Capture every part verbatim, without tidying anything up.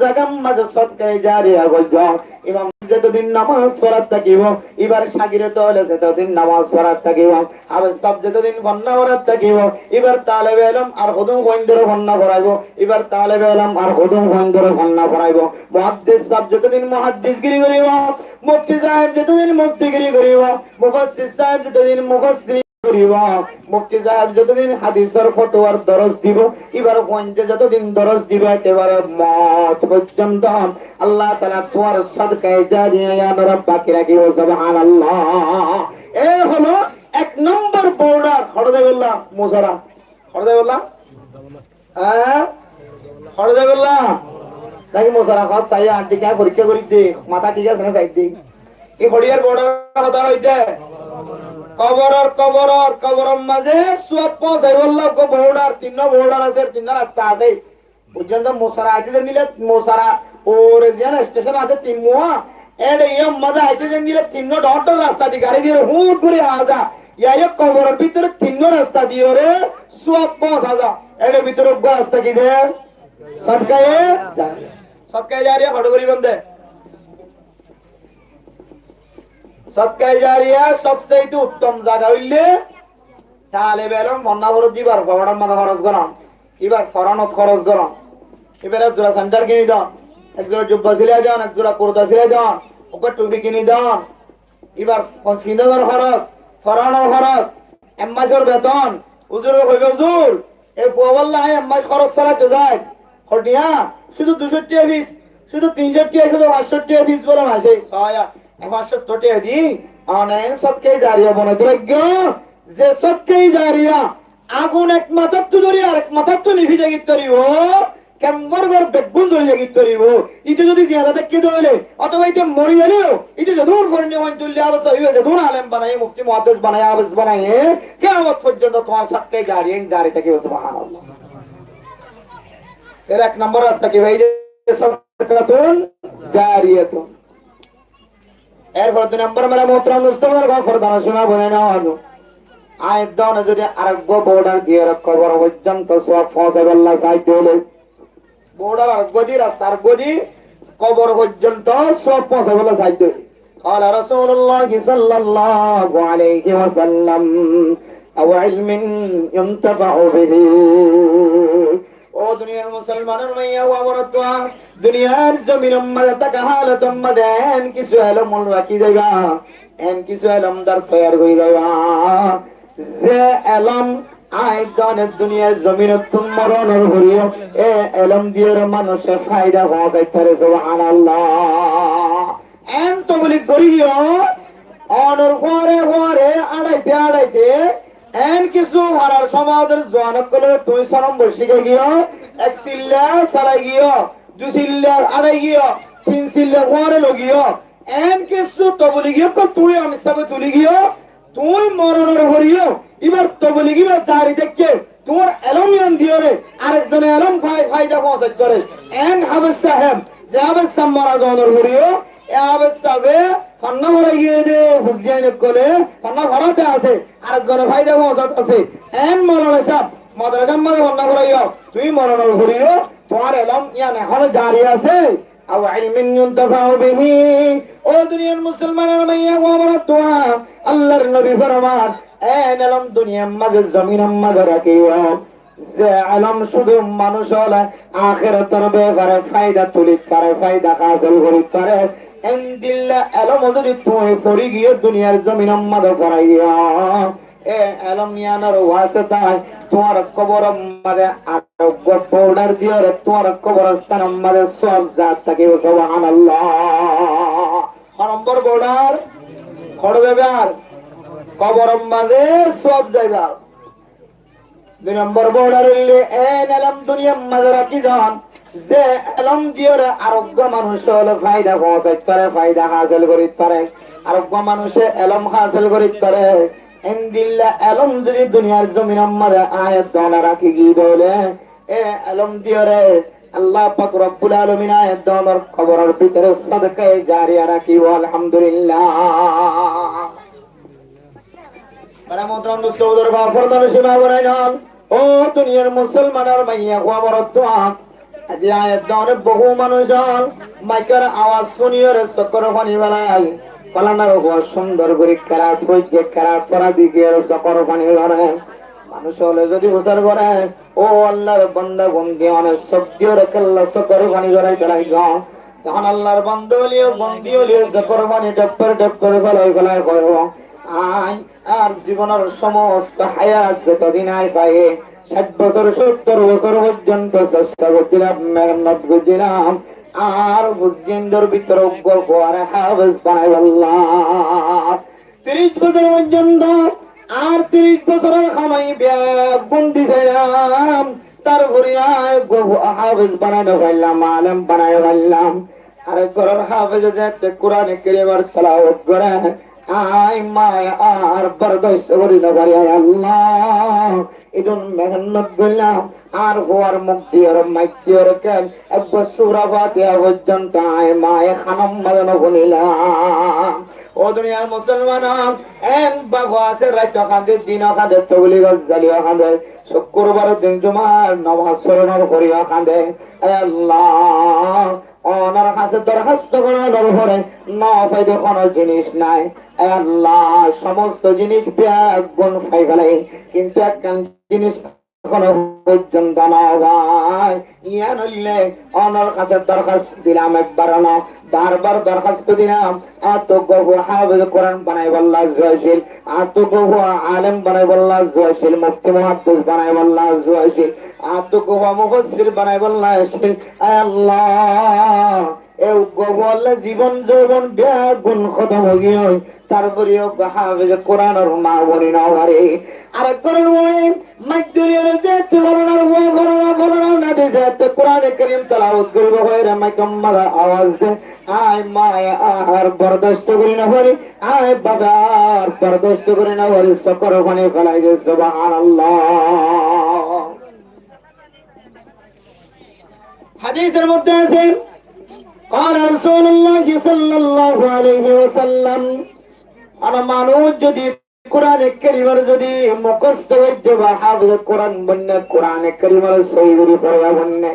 zagar mazé sodkaye jariya goijjó. Imam zetódin nomaz forat tákibo, ibar cagirde ókkole zetódin nomaz forat tákibo, háfez sáb zetódin fonná forat tákibo, ibar talebe elom ar hodún fuaindóre fonná foraibo, ibar talebe elom ar hodún fuaindóre fonná foraibo, muhaddis sáb zetódin muhaddisgiri goribo, mufti sáb zetódin muftigiri goribo, mufassir sáb zetódin mufassiri goribo, mufti sáb zetódin hadisor fotowar doros dibo, ibar fuainde zetódin doros dibo, ekebare mot foijjonto Allah taala tuáñr sodkaye jariya iyanore baki rakibo. Subhanallah. E holo ek nombor border. Hoçé zaibolla? Musora. Hoçé zaibolla? Eé? Hoçé zaibolla? Naki musora? Hoó sai, añtí kiyá forikká gorí de, matá thík asé né sai de. Ki hoçiyar border hotá hoité? Koboror, koboror, koboror mazé suab foóñsaibolla uggwá border, tinnwá border asé, tinnwá rasta asé. Buijjón to? Musora aité zendilla, musora uore ziyán station asé tinnwá, éçe iyán mazé aité zendilla tinnwá dhoóñr dhoóñr rasta di gari diyóre hút gorí aá za. Iyá yó koboror bútore tinnwá rasta diyóre suab foóñsa za. Éçe bútore uggwá rasta ki de? Sodkaye jariya. Sodkaye jariya hoçé gorí bande? Sodkaye jariya sobsaite uttom zaga óilde talebe elom fonná forat dibar foóñçar mazé horos goron, ibar foronot horos goron, ibar ek zura sendal kini don, ek zura jubba silai don, ek zura kurta silai don, uggwá thufi kini don, ibar findonor horos, foronor horos, ek macor beton. Uzure hoibo, "Uzur, e fuabólla añí ek mac horos solaito zai, hoçé tiya? Cúdu duicó tiya fis, cúdu tincó tiya, cúdu fañscó tiya fis bóle mace." Sóiya, e fañscó tiya di, one sodkaye jariya bonai dóilla. Ze sodkaye jariya agun ek matáttu dóri arek matáttu nifi zai giyói tákibo, kemfor gór beggún zoli zai giyói tákibo. Íte zodi ziyanda táke de óile, otóba íte mori gele yó, íte zedún forinno foin tulle, háfez sáb óibo, zedún alem banaiye, mufti muhaddis banaiye, háfez banaiye, kiyamot foijjonto tuáñr sodkaye jariya ín jari tákibo. Subhanallah. Er ek nombor rasta ki bái? Sodkatun jariyatun. Erfore dui nombor, mere muhtaram dustó, buzurgó, fordanor cima boinain, añí dóne zodi areggwá border diyóre kobor foijjonto suab foóñsaibolla sai de óile, border areggwá di, rasta areggwá di, kobor foijjonto suab foóñsaibolla sai de óile. قال رسول الله صلى الله عليه وسلم: أو علم ينتفع به. Ó duniyar musolmanor maiyafua moroddua, duniyar zominor mazé táka halotor mazé eén kissú elóm rakí zaiba, eén kissú elómdar toiyar gorí zaiba, ze elóm añí dóne duniyar zominottún moronor fore yó e elóm diyóre manúice faida foóñsait fare. Subhanallah. Eén toblig gorí giyó, onor fuare fuare áñçaite áñçaite, eén kissú farar somajor zuan ókkolore tuñí só nombor cíkai giyó, ek silla salai giyó, dui silla áñçai giyó, tin silla fuare loi giyó, eén kissú tobligi ókkol tuñí amir sábe tuli giyó, tuñí moronor fore yó íbar tobligi íba jari táke, tuáñr elóm yián diyóre arek zone elóm fai-, faida foóñsait fare. Eén háfez sáb, ze háfez sáb mora zonor fore yó, e háfez sábe fonná forai giyé de, fuain ókkole fonná foraite asé, arek zone faida foóñsait asé. Eén molana sáb, modrasar mazé fonná foraiyó, tuñí moronor fore yó tuáñr elóm yián ehóno jari asé. أو علم ينتفع به. Ó duniyar musolmanor maiyafua moroddua, Allar nobi forman, eén elóm duniyar mazé zominor mazé rakíyo, ze elóm cúdu manúic ókkole akérator befare faida tulit fare, faida hásil gorit fare, endilla elóm zodi tuñí fori giyó duniyar zominor mazé foraiyó, e elóm yiánor wasitaye tuáñr koboror mazé areggwá border diyóre tuáñr koborstanor mazé suab zai tákibo. Subhanallah. Hó nombor border? Hoçé zaibar? Koboror mazé suab zaibar. Dui nombor border óilde eén elóm duniyar mazé rakí zon, ze elóm diyóre areggwá manúic ókkole faida foóñsait fare, faida hásil gorit fare, areggwá manúice elóm hásil gorit fare. Endilla elóm zodi duniyar zominor mazé añí dóne rakí giyé de óile, e elóm diyóre Allah pak Rabbul Alamine añí dónor koboror bútore sodkaye jariya rakíbo. Alhamdulillah. Mere muhtaram dustó, buzurgó, fordanor cima boinain, ó duniyar musolmanor maiyafua moroddua, Aijja ek dóron bohú manúic ól maikor awaz cúniyóre sokor faní félai, falanar fua cúndor gorí kerat foijjé, kerat fora dekíyóre sokor faní goré. Manúic óle zodi fusár goré, "Ó Allar banda, bondi óne sokor diyóre kiyólla sokor faní goráitar laigó?" Tohón Allar banda óle, bondi óle sokor faní dhoppor dhoppor félai félai hoibo, "Añí añár zibonor somosto hayat zetodin añí fai, cáit bosór, sóttor bosór foijjonto cesta goijjílam, mehénnot goijjílam, añár fuaindor bútore uggúa fuare háfez banaibálla. Tiríc bosór foijjonto, añár tiríc bosóror hamai beggún di sailam, tarfore añí uggúa fua háfez banai no faillám, alem banai no faillám." Arek góror háfeze zeéñtte Kurane Kerimor telawot goré, añí maye ar bordac gorí no fari, "Ai Allah, edún mehénnot goillám, ar fuar muk diyóre, maik diyóre ken, ekbar sura Fatiha foijjonto añí maye kanor maze no fúnilám." Ó duniyar musolman, en baf asé, raito kande, dino kande, tobligor zaliyo kande, cukkurbar din jumar nomaz foronor foriyo kande. Ai Allah, onor hañsé dorhasto goronor fore no faide hono jinis nai. Ai Allah, somosto jinis beggún fai félai, kintu ekkán jinis hono foijjonto no fai. Yián óile onor hañsé dorhasto dilam, ekbar no, bar bar dorhasto dilam. Añáttu uggúa fua háfez Kuran banaibálla arzu accíl, añáttu uggúa fua alem banaibálla arzu accíl, mufti muhaddes banaibálla arzu accíl, añáttu uggúa fua mufassir banaibálla accíl. Ai Allah, e uggúa fualla zibon zoubon beggún hótom ói giyói, tarfore uggúa háfeze Kuranor ma boni no fari. Arek góror fuaye maik dóri óre zeéñtte falanar fua, falanar, falanar nati zeéñtte Kurane Kerim telawot goríbo hoiyóre maikor maze awaz de, añí maye ar bordac gorí no fari, añí bafe ar bordac gorí no fari, sokor faní félai de. Subhanallah. Hadisor modde asé, قال رسول الله صلى الله عليه وسلم, hono manúic zodi Kurane Kerimor zodi mukhosto goijjé ba háfeze Kuran boinné, Kurane Kerimor sóhi gorí foriya boinné,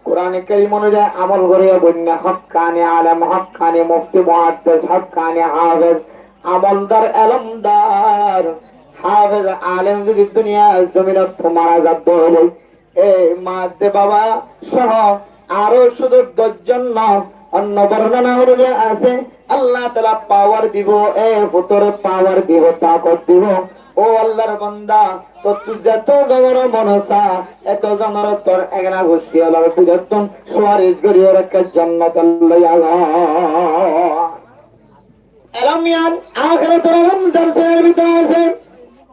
Kurane Kerim onuzai amol goriya boinné, hókkani alem, hókkani mufti muhaddes, hókkani háfez, amoldar, elomdar, háfez, alem zodi duniyar zominottu mara zadde óile, e ma de baba soho aró cúdu doc zon no, onno bornona onuzai asé, Allah taala pawar dibo, e fútore pawar dibo, takot dibo. Ó Allar banda, tottú zeto zonor mon sa, eto zonor tor egna gucthí ólor bútottún suwaric gorí óre ekka jonnot loi za. Elom yián, ahérator elom zar senar bútore asé,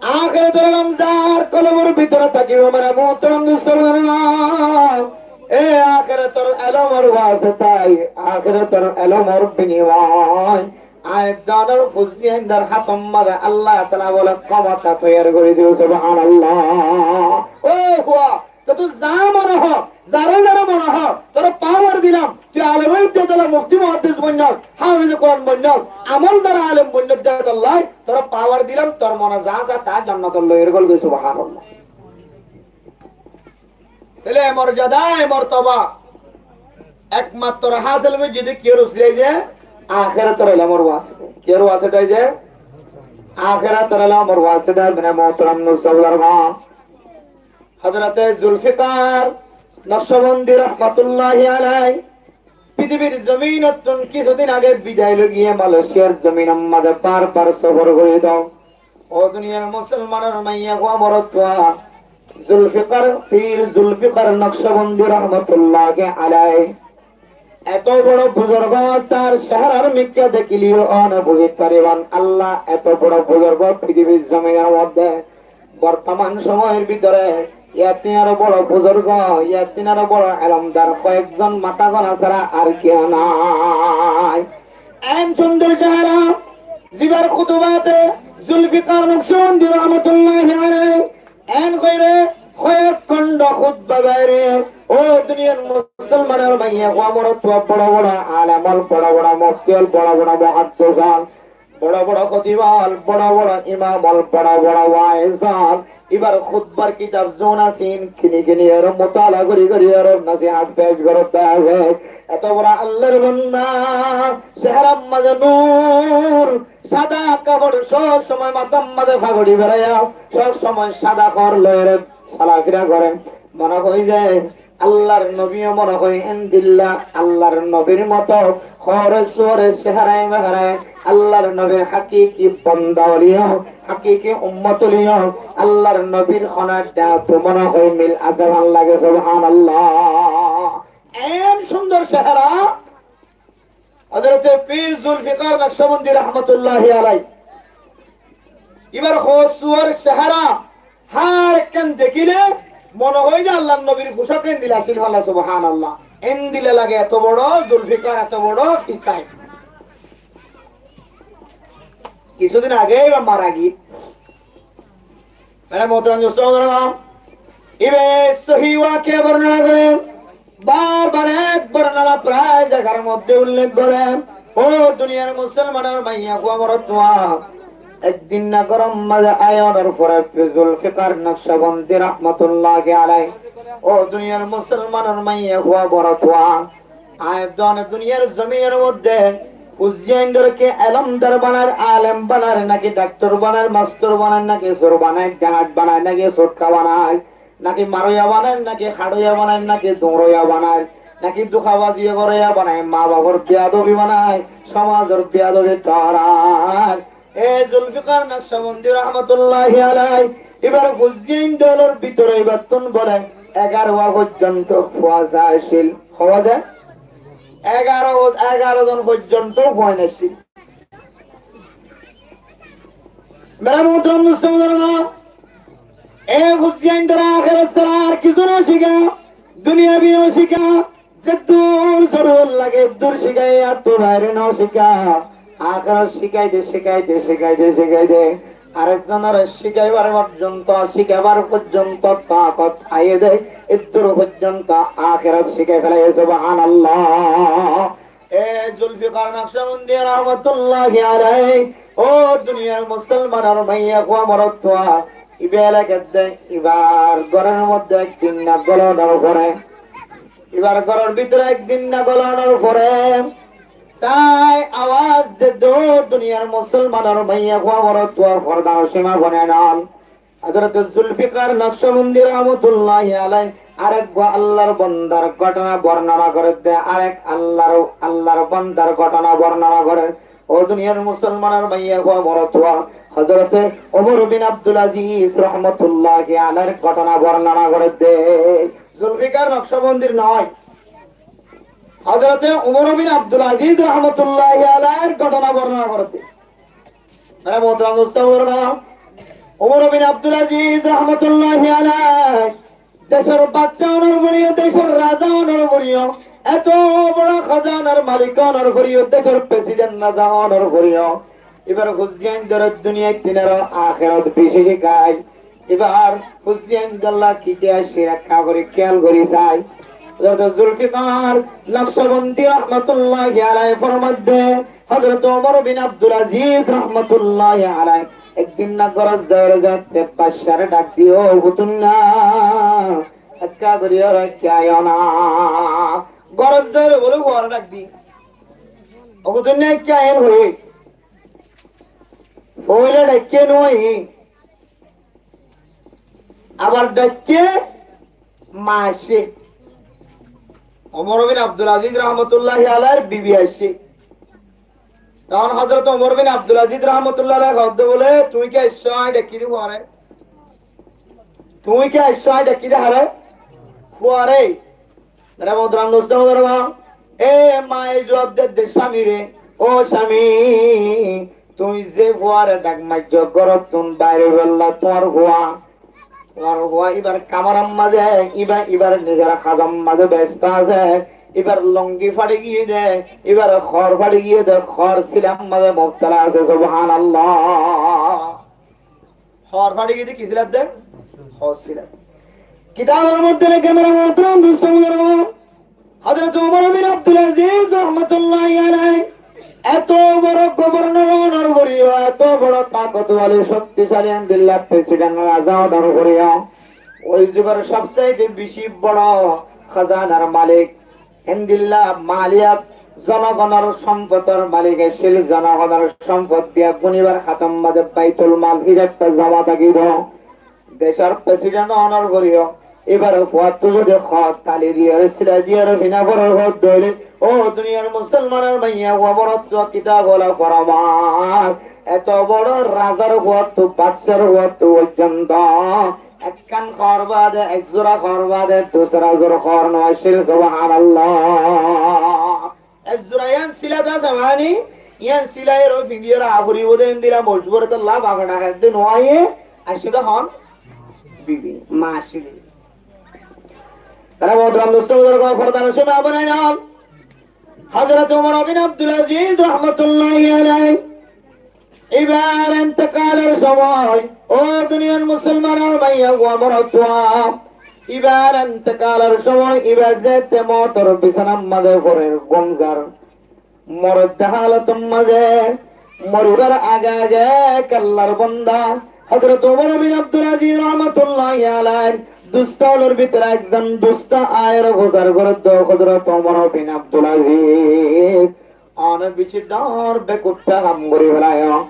ahérator elom zar kolbor bútore tákibo, mere muhtaram dustó buzurgo. E ahérator elomor wasetai, ahérator elomor binimoy, añí ek dóron fuaindor hátor maze Allah taala bole khomota toiyar gorí dibo. Subhanallah. Ó fua, tottú za mone hoó, zare zare mone hoó, tore pawar dilam, tui alem ói de tolla, mufti muhaddes boinnos, háfeze Kuran boinnos, amoldar alem boinnos de tolla, tore pawar dilam, tor mone za sa ta jonnotot loi gol goi. Subhanallah. Tóile e morzada, e mortoba ekmatro hásil goijjé de kiyór usile de? Ahérator elomor waseta. Kiyór waseta de? Ahérator elomor waseta. Mere muhtaram dustó buzurgo, Hazrate Zulfikar Nokshabandi rahmatullahi alai fitibir zominottún kissudin age bidai loi giyé, Malaysiar zominor maze bar bar sofor gorí de. Ó duniyar musolmanor maiyafua morotfua, Zulfikar, pir Zulfikar Nokshabandi rahmatullahi alai eto boro buzurgo, tar seharar mikká dekíle one buzí faribán, Allah eto boro buzurgo fitibir zominor modde bortoman somoyor bútore yattín aró boro buzurgo, yattín aró boro elomdar hoyek zon matá gona sára ar kiyó nai. En cúndor sehara, zibar kutubate Zulfikar Nokshabandi rahmatullahi alai en gorí hoyek khond khutba baire, ó duniyar musolmanor maiyafua morotfua, boro boro alem ól, boro boro mufti ól, boro boro muhaddes ól, boro boro hótib ól, boro boro imam ól, boro boro waez ól, ibar hutbar kitab zun asín kini kini aró mutala gori gori aró nosihát fec goródde asé. Eto boro Allar banda, seharar maze nur, sada kapor, sob somoi matar maze fagori beraiya, sob somoi sada kapor loi aró solafira gore. Mone hoi de Allar nobi ó mone hoi endilla, Allar nobir moto hóre suware seharaye meharaye Allar nobir hakiki banda óliyo, hakiki ummot óliyo, Allar nobir honó datu mone hoi mil asé fán lage, subhanallah. En cúndor sehara, Hozrote Pir Zulfikar Nokshobandi rahmatullahi alai. Ibar hósuwar sehara, hár ekkán dekíle mone hoi de Allar nobir fucók endilla asíl falla, subhanallah. Endilla lage, eto boro Zulfikar, eto boro Pir sáheb. Kissúdin age iba mara giyé. Mere muhtaram dustó buzurgo, ibe sóhi wakiya bornona gorer, bar bar ek bornona pray zagar modde ullek gorer. Ó duniyar musolmanor maiyafua morotfua, ek din na gorom maze aiyonor fore Zulfikar Nokshobandi rahmatullahi alai, ó duniyar musolmanor maiyafua morotfua, añí zone duniyar zominor modde fuain dóre ki elomdar banar, alem banar, naki daktor banar, mastor banar, naki sur banar, dahát banar, naki sutka banar, naki maroya banar, naki haroya banar, naki duroya banar, naki dukabazi goreya banar, ma bafor beadobi banar, somazor beadobi dorar. E Zulfikar Nokshobandi rahmatullahi alai, ibar fuain dóler bútore ibattún bole egaro foijjonto fua asíl. Hó asé? Egaro, egaro zon foijjonto fuain asíl. Mere muhtaram dustó buzurgo, e fuain dóre akérat sára ar kissú no cíka, duniyabi no cíka, zeddúr zorurot lage eddúr cíka, ettú baire no cíka. Akérat cíkaide, cíkaide, cíkaide, cíkaide, arek zonore cíkaibar foijjonto, cíkaibar foijjonto takot aiyé de, eddúr foijjonto akérat cíkai felaiye, subhanallah. E Zulfikar Nokshobandi rahmatullahi alai, ó duniyar musolmanor maiyafua morotfua, iba elakar de, ibar góror modde ek din na golonor fore, ibar góror bútore ek din na golonor fore, tai awaz de de, ó duniyar musolmanor maiyafua morotfua, fordar sima bonain ól. Hozrote Zulfikar Nokshobandi rahmatullahi alai arek gua Allar bandar gótona bornona gorer de, arek Allar, Allar bandar gótona bornona gorer. Ó duniyar musolmanor maiyafua morotfua, Hozrote Umar bin Abdul Aziz rahmatullahi alair gótona bornona gorer de. Zulfikar Nokshobandi no, Hozrote Umar bin Abdul Aziz rahmatullahi alair gótona bornona gorer de. Mere muhtaram dustó buzurgo, Umar bin Abdul Aziz rahmatullahi alai decór bacca ónor fore, decór raza ónor fore, eto boro hazanar malik ónor fore, decór president raza ónor fore, ibar fuain dóre duniyat tin ar akérat beci cíkai. Ibar fuain dólla ki ki asé, ekka gori kéyal gori sai. Hozrote Zulfikar Nokshobandi rahmatullahi alai formar de, Hozrote Umar bin Abdul Aziz rahmatullahi alai ek din na górot zaiyóre zette baccar dhak diye, "Ó futunna, ekka gori ore ki aiyó na." Górot zaiyóre bole fuare dhak diye, "Ó futunna, ekka aiyó na." Foila dhaikke no, abar dhaikke ma aiccé. Umar bin Abdul Aziz rahmatullahi alair bibi aiccé. Tohón Hozrote Umar bin Abdul Aziz rahmatullahi alaih hoódde bole, "Tuñí ki aiccó, añí dhakki di fuare? Tuñí ki aiccó, añí dhakki di hare? Fuare." Mere muhtaram dustó buzurgo, e maye zuab der de camire, "Ó cami, tuñí ze fuare dhak maijjó, górottún bair óibolla tuáñr fua, tuáñr fua ibar kamoror maze, iba ibar nizor hazor maze besto asé, ibar lungi fari giyé de, ibar hór fari giyé de, hór silar maze mubtala asé." Subhanallah. Hór fari giyé de, ki silar de? Hór silar. Kitabor modde leké, mere muhtaram dustó buzurgo, Hozrote Umar bin Abdul Aziz rahmatullahi alaih Eto boro gobornor ónor foriyó, eto boro takotwali, cokticali, endilla president, raza ónor foriyó, ói zugor sobsaite beci boro házanar malik, endilla maliyat, zonogonor sompodor malik accíl, zonogonor sompod beggún íbar hátor maze baitul mal hísabe zoma tákito. Decór president ónor foriyó, íbar fuattú zodi hoó, tali diyóre, sila diyóre, fina gorór hoó de óile, ó duniyar musolmanor maiyafua, morottúa, kitab óla foramar. Eto boro razar fuattú, baccár fuattú foijjonto ekkán hoór bade, ek zura hoór bade, dusra zura hoór no accíl, subhanallah. Ek zura yián sila de asé mani, yián sila ero findiyóre aá foribó de endilla mojbur, etolla bafe dake de no aiyé, aiccé de hon bibi, ma accíl de. Tara muhtaram dost buzurg, fordanor cómot abonai nol. Hozrot Umar bin Abdul Aziz rahmatullahi alaih, ibar entekalor somoi, ó duniyar musolmanor maiyafua morottúa, ibar entekalor somoi, ibar zette moutor bisánar maze forer, gúm zar, morodde halotor maze, moribar age age ek Allar banda, Hozrot Umar bin Abdul Aziz rahmatullahi alaih, dusto ólor bútore ekzon dusto aiyóre fusar gorér de, Hozrot Umar bin Abdul Aziz, one beci dhoóñr bekuffa ham gorí felaiyó.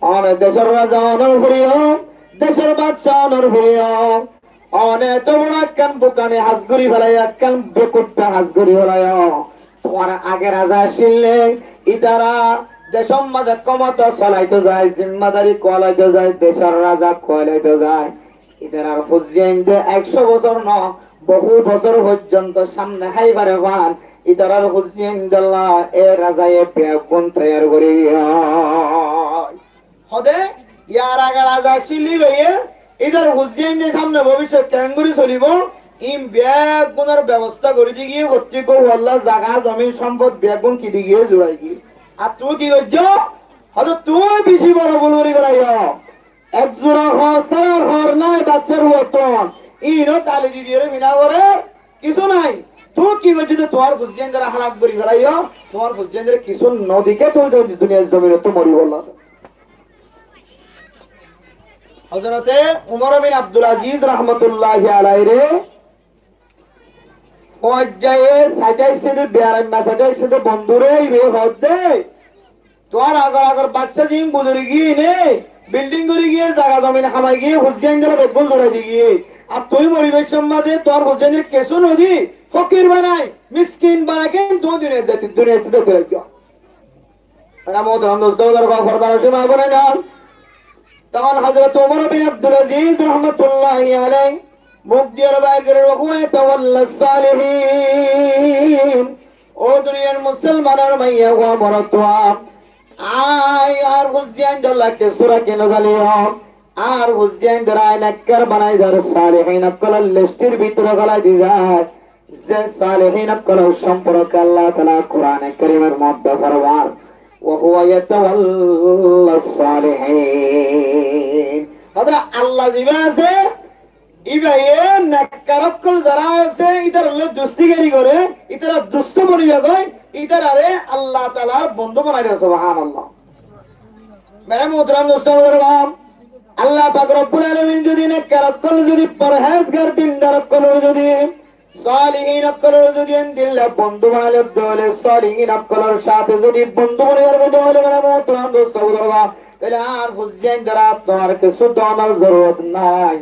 One decór raza ónor foriyó, decór bacca ónor foriyó. One eto boro ekkán bukami ham gorí felaiyó, ekkán bekuffa ham gorí felaiyó. Tuáñr age raza accíl de, ítara decór maze kómota solaito zai, zimmadari kolaito zai, decór raza kolaito zai. Ítarar fuain de ekcó bosór no, bohú bosór foijjonto samne hái fare fán. Ítarar fuain dolla e razaye beggún toiyar gorí giyé. Hode, yar age raza accíl de íbaye, ítar fuain de samne bobicot keéngorí solibo, ín beggúnor bebosta gorí di giyé, fottí kouwalla zaga, zomin, sompod beggún ki di giyé, zurai giyé. Ar tuñí ki goijjó? Hode tuñí beci boro bul gorí felaiyó. Ek zura hoór sára ar hoór nái baccár fuattún. Íno tali di diyóre fina gorér, kissú nái. Tuñí ki goijjó de tuáñr fuain dore halak gorí felaiyó, tuáñr fuain dore kissú no diké tuñí duniyar zominottú moribolla. Hozrote Umar bin Abdul Aziz rahmatullahi alaihre foijjaye saitó aiccé de, biyaraimma saitó aiccé de, bondure, íbaye hoó de, tuáñr agor agor bacca ziín guzori giyé né, bilding gorí giyé, zaga zomin hamai giyé, fuain dore beggún zurai di giyé. Ar tuñí moribar somot de tuáñr fuain dore kissú no di, fokir banai, miskin banai, kén tuñí duniyat zaito, duniyat zaito laiggó. Tara muhtaram dost buzurg, fordanor cómot abonai nol. Tohón Hozrot Umar bin Abdul Aziz rahmatullahi alaih muk diyóre bair gorér, "Wa huwa yatawalla salihin." Ó duniyar musolmanor maiyafua morottúa, añí añár fuain dolla kissú rakí no zaliyó. Añár fuain dore añí nekkar banai zar, salihin ókkolor listor bútore golai di zar. Ze salihin ókkolor somporke Allah Taala Kurane Karimor modde formar, "Wa huwa yatawalla salihin." Ótara Allah ziba asé, íbaye nekkar ókkol zará asé, ítarar loi dustigiri goré, ítara dusto boni zagói, ítarare Allah Taalar bondu banai de, subhanallah. Mere muhtaram dost buzurg, Allah pak Rabbul Alamin zodi nekkar ókkol zodi, porhezgar dindar ókkolor zodi, salihin ókkolor zodi endilla bondu banai lodde óile, salihin ókkolor sáte zodi bondu boni zar de óile, mere muhtaram dost buzurg, tóile añár fuain dore tuáñr kissú donor zorurot nái.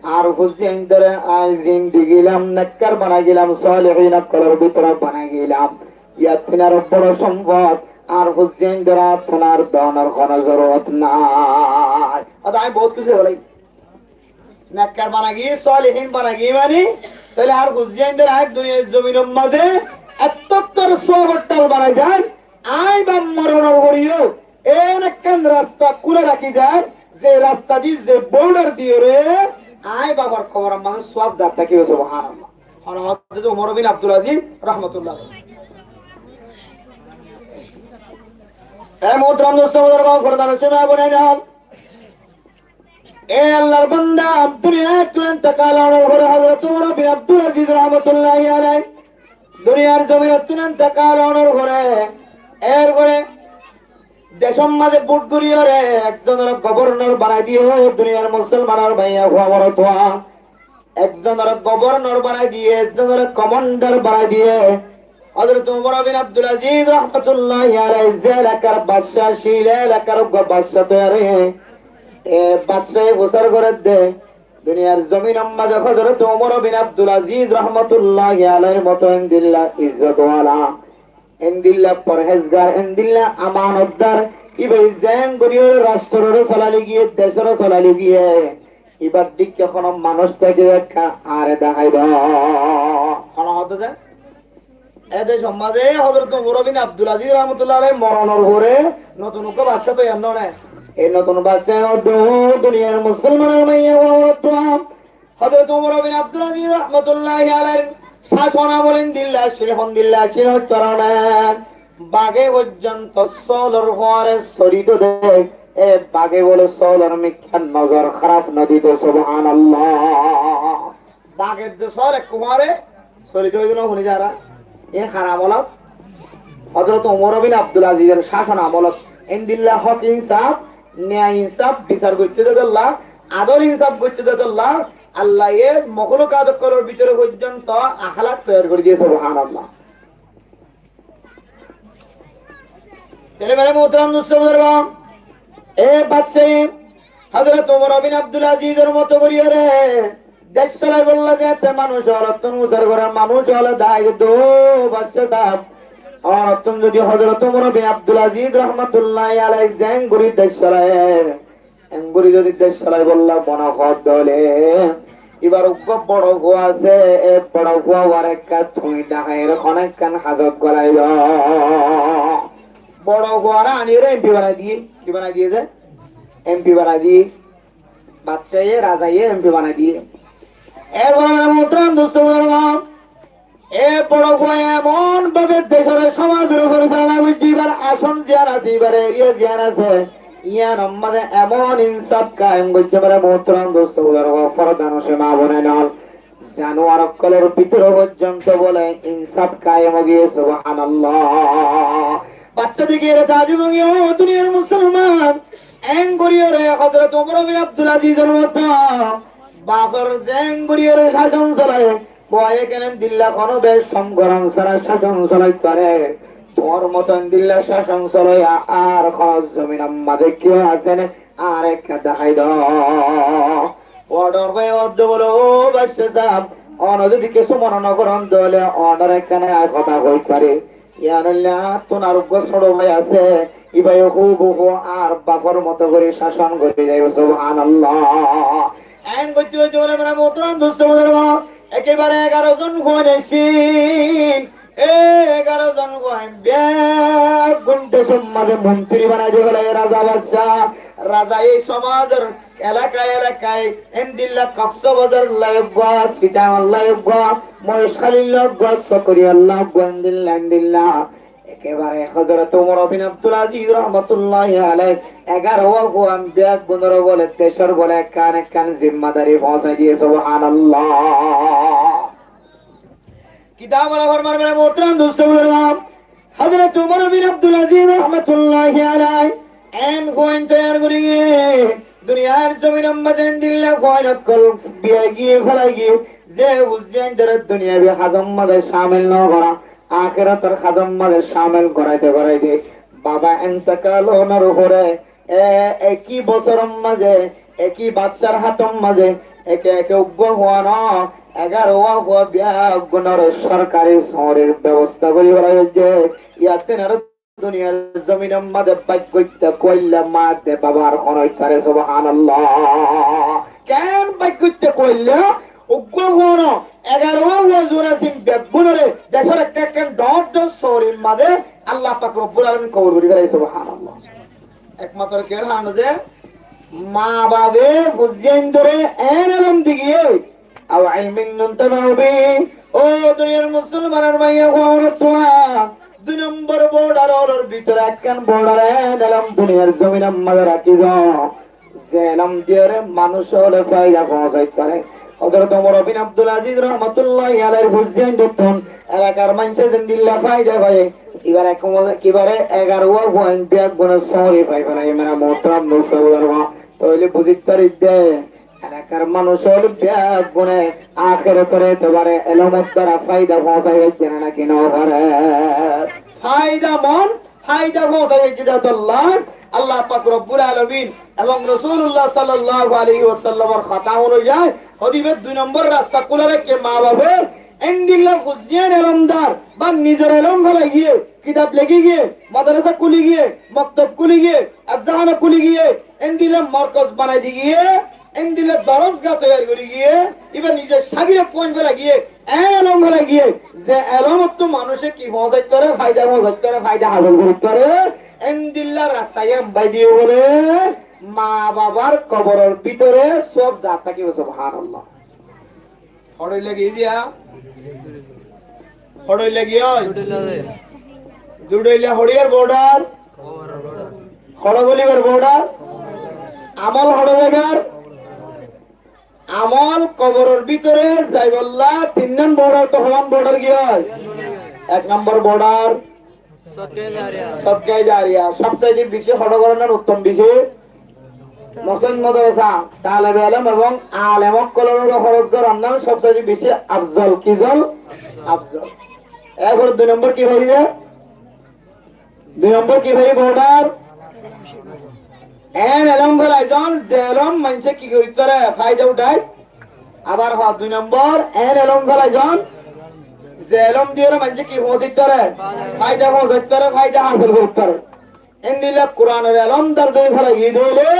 Añár fuain dore añí zindigi lam nekkar banai gilam, salihin ókkolor bútore banai gilam. Yar ttu ar boro sompot, añár fuain dore tuáñr donor hono zorurot nái. Ótara añí bout kissú boli. Nekkar banai giyé, salihin banai giyé mani, tóile añár fuain dore añí duniyar zominor maze ettottor suwabor thal banai zar, añí baf moronor foreyó en ekkán rasta kúla rakí zar, ze rasta di, ze border diyóre añí bafar koboror maze suwab zar tákibo, subhanallah. Hone hoó de Umar bin Abdul Aziz rahmatullah alaih. E muhtaram dost buzurg, fordanor cómot abonai nol. E Allar banda, duniyat ttu entekal ónor fore Hozrot Umar bin Abdul Aziz rahmatullahi alaih duniyar zominottún entekal ónor fore Erfore decór mazé bút goríyoré ekzonore gobornor banai diyé, ó duniyar musolmanor báiyain fuain morotfuain. Ekzonore gobornor banai diyé, ekzonore komandar banai diyé. Hozrot Umar bin Abdul Aziz rahmatulláhi alaihi ze elakar bacá accíl, e elakar uggwá bacá toiyar óiye. E bacáye fusár gorédde, duniyar zominor mazé Hozrot Umar bin Abdul Aziz rahmatulláhi alaihir moto endilla izzot wala, endilla forhézgar, endilla amanotdar, íba zeén goríyoré rastróre solailó giyé, decóre solailó giyé, íbar dhíkka honó manúic tákile ekka añáre dahái do. Honó hotá ze? E decór mazé Hozrot Umar bin Abdul Aziz rahmatulláhi alaihi moronor fore notun uggwá bacá toiyar no né? E notun bacáye hoódde, ó duniyar musolmanor maiyafuain morotfuain, Hozrot Umar bin Abdul Aziz rahmatulláhi alaihir cácon amol endilla accíl, hondilla accíl hoitó né? Bage foijjonto sóolor fuare sóri dito de, e bage bóle sóolor mikká nozor háraf no dito, subhánallah. Bage de sóol ekku fuare sóri dito de no fúni zara. E hár amolot, Hozrot Umar bin Abdul Azizor cácon amolot endilla hók insaf, niyai insaf, bisar goittó de tolla, adol insaf goittó de tolla, Allaye moklukat ókkolor bútore foijjonto ahlak toiyar gorí diyé, subhánallah. Tóile mere muhtaram dustó buzurgo, e bacáye Hozrot Umar bin Abdul Azizor moto goríyoré dec solaibolla zeéñtte manúic ókkolottún usar goré, manúic ókkole dahái diyé, ó bacá saab, ónottún zodi Hozrot Umar bin Abdul Aziz rahmatulláhi alaihi zeén gorí dec solaiyé, engorí zodi dec solaibolla mone hoó dóile, íbar uggwá boro fua asé, e boro fua uar ekka tuñí dhahair honó ekkán hazot golai do. Boro fuare aniyóre em pi banai diyé. Ki banai diyé ze? Em pi banai diyé. Bacáye, razaye em pi banai diyé. Erfore mere muhtaram dustó buzurgo, e boro fuaye emon bábe decóre somazore foricalona goijjé, íbar acon ziyán asé, íbar eriya ziyán asé, yíanor mazé emon insaf kayem goijjé, mere muhtaram dustó buzurgo, forda nocin maa bonain ókkol, januar ókkolor bútore foijjonto bóle insaf kayem ói giyé, subhánallah. Bacá dekíyoré taajjub ói giyé, ó duniyar musolman, en goríyoré Hozrot Umar bin Abdul Azizor moto bafor zeén goríyoré cácon solai, fuaye kene endilla honó becóm goron sára cácon solai fare? Tuáñr moto endilla cácon soloiya ar honó zominor mazé kiyó asé né? Añáre ekka dahái do. Ónor hoiye hoódde bóle, ó bacá saab, óne zodi kessú mone no goron dóile ónore ekkán hotá hoi fari. Yían óilde añáttún ar uggwá cóñço bái asé, íbaye húbuhú añár bafor moto gorí cácon gorí zaibo, subhánallah. En goitté goitté bóle, mere muhtaram dustó buzurgo, ekebare egaro zon fuain aiccé. E egaro zon fuain beggún decór mazé montiri banai di félaiye raza bacá. Razaye somazor elakaye elakaye endilla Koksbazar lla uggwá, Sitang lla uggwá, Mohishkhali lla uggwá, Sokoriya lla uggwá, endilla endilla. Ekebare Hozrot Umar bin Abdul Aziz rahmatulláhi alaihi egaro fuain beggúnore bóle decór bóle ekkán ekkán zimmadari foóñsai diyé, subhánallah. Kitab wala formar mere muhtaram dustó buzurgo, Hozrot Umar bin Abdul Aziz rahmatulláhi alaihi en fuain toiyar gorí giyé, duniyar zominor mazé endilla fuain ókkol biyai giyé, félai giyé, ze fuzziyaindore duniyabi hazor mazé camil no gorá, akérator hazor mazé camil goráite goráite baba entekal ónor fore e, eki bosóror mazé, eki bacár hátor mazé, eke eke uggwá fua no, egaruwá fua beggúnore sorkari sóorir bebosta gorí félaiye. Yían ar duniyar zominor mazé bággottá kuailla maa de baba ar honó óit fare, subhánallah. Keén bággottá kuailla? Uggwá fua no, egaruwá fua zuún asé beggúnore decór ekkán ekkán dhoóñr dhoóñr sóorir mazé Allah pak Robbul Alamin kobul gorí félaiye, subhánallah. Ekmatro kiyór hañne ze maa bafe fuzziyaindore en elóm di giyé, أو علم ينتفع به. Ó duniyar musolmanor maiyafua, ónora dui nombor bordar ólor bútore ekkán bordar en elóm duniyar zominor mazé rakí zo. Ze elóm diyóre manúic ókkole faida foóñsait fare. Hozrot Umar bin Abdul Aziz rahmatulláhi alaihir fuzziyaindottún elakar maincé zendilla faida faiyé, Ibáre ek homot, ibáre egaró wa fuain beggúne sóri fai félaiye, mere muhtaram dustó buzurgo. Tóile buzit faridde, elakar manúic ókkol beggúne ahérator etebare elomor duara faida foóñsai faijje né náki no fare? Faida mon, faida foóñsai faijje de tolla Allah pak Rabbul Alamin ebong Rosulullah sallallahu alaihi wasallamor hotá onuyai, hoibar dui nombor rasta kúla raikké ma bafe, endilla fuain elomdar ba nizor elom félai giyé, kitab leki giyé, madrasa kúli giyé, moktob kúli giyé, efzahana kúli giyé, endilla morkoz banai di giyé, endilla dorosga toiyar gori giyé, ibá nize cágirot fuain félai giyé, en elom félai giyé, ze elomottú manúice ki foóñsait fare, faida foóñsait fare, faida hásil gorit fare, endilla rasta iyan bái diye bóle, ma babar koboror bútore sóab zai tákibo, subhanallah. Hoçé lagi diya? Hoçé lagi ói? Dudoilla hoçiyar border? Hoçé golibar border? Amol hoçé zaibar? Amol koboror bútore zaibolla tin nombor border, to homan border ki ói? Ek nombor border Sodkaye jariya. Sodkaye jariya. Sobsaite beci hoçé goron nan uttom beci? Mosjid, madrasa, talebe elom ebong alem ókkolor uore hóros goron nan sobsaite beci afzol. Ki zol? Afzol. Erfore dui nombor ki faiyé? Dui nombor ki faiyé border? En elom félai zon, ze elom maince ki gorit fare, faida uthai. Abar hoó dui nombor, en elom félai zon, ze elom diyore maince ki foóñsait fare, faida foóñsait fare, faida hásil gorit fare. Endilla Kuranor elomdar zodi félai giyé de óile,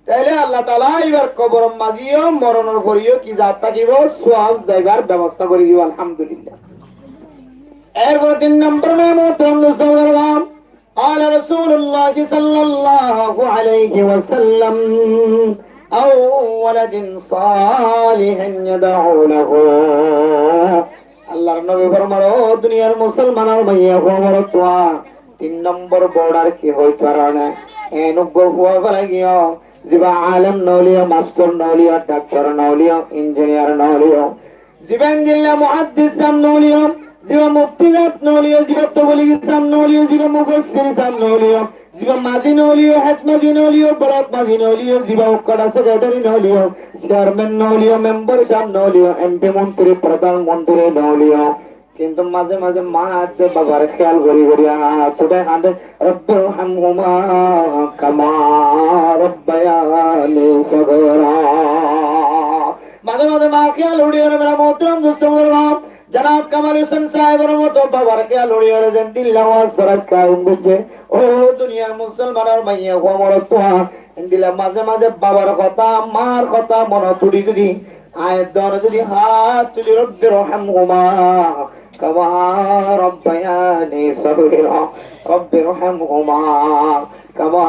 tóile Allah taala ibar koboror mazé yó, moronor fore yó ki zai tákibo, sóab zaibar bebosta gori dibo, alhamdulillah. Erfore tin nombor, mere muhtaram dustó buzurgo, قال رسول الله صلى الله عليه وسلم: أو ولد صالح يدعو له. Allar nobi formar, ó duniyar musolmanor maiyafua morotfua, tin nombor border ki óit fare né? En uggwá fua félai giyó, ziba alem no óileyo, mastor no óileyo, daktor no óileyo, injiniyar no óileyo, ziba endilla muhaddis sab no óileyo, ziba mufti sab no óileyo, ziba tobligi sab no óileyo, ziba mufassir sab no óileyo, ziba mazi no óileyo, hed mazi no óileyo, blok mazi no óileyo, ziba ukkada sekretari no óileyo, cearmen no óileyo, membar sab no óileyo, empi, montri, prodhan montri no óileyo, kintu maze maze ma adde babar kéyal gori gori añtú de hande, رب ارحمهما كما ربياني صغيرا. Maze maze mar kéyal uçiyore, mere muhtaram dustó buzurgo, janab Kamal Hosen sábor moto babar kéyal uçiyore zendilla waz sora kaim goijje. Ó duniyar musolmanor maiyafua morotfua, endilla maze maze babar hotá, mar hotá monot uçí zodi, aññí done zodi hát tuli, رب ارحمهما كما ربياني صغيرا، رب ارحمهما كما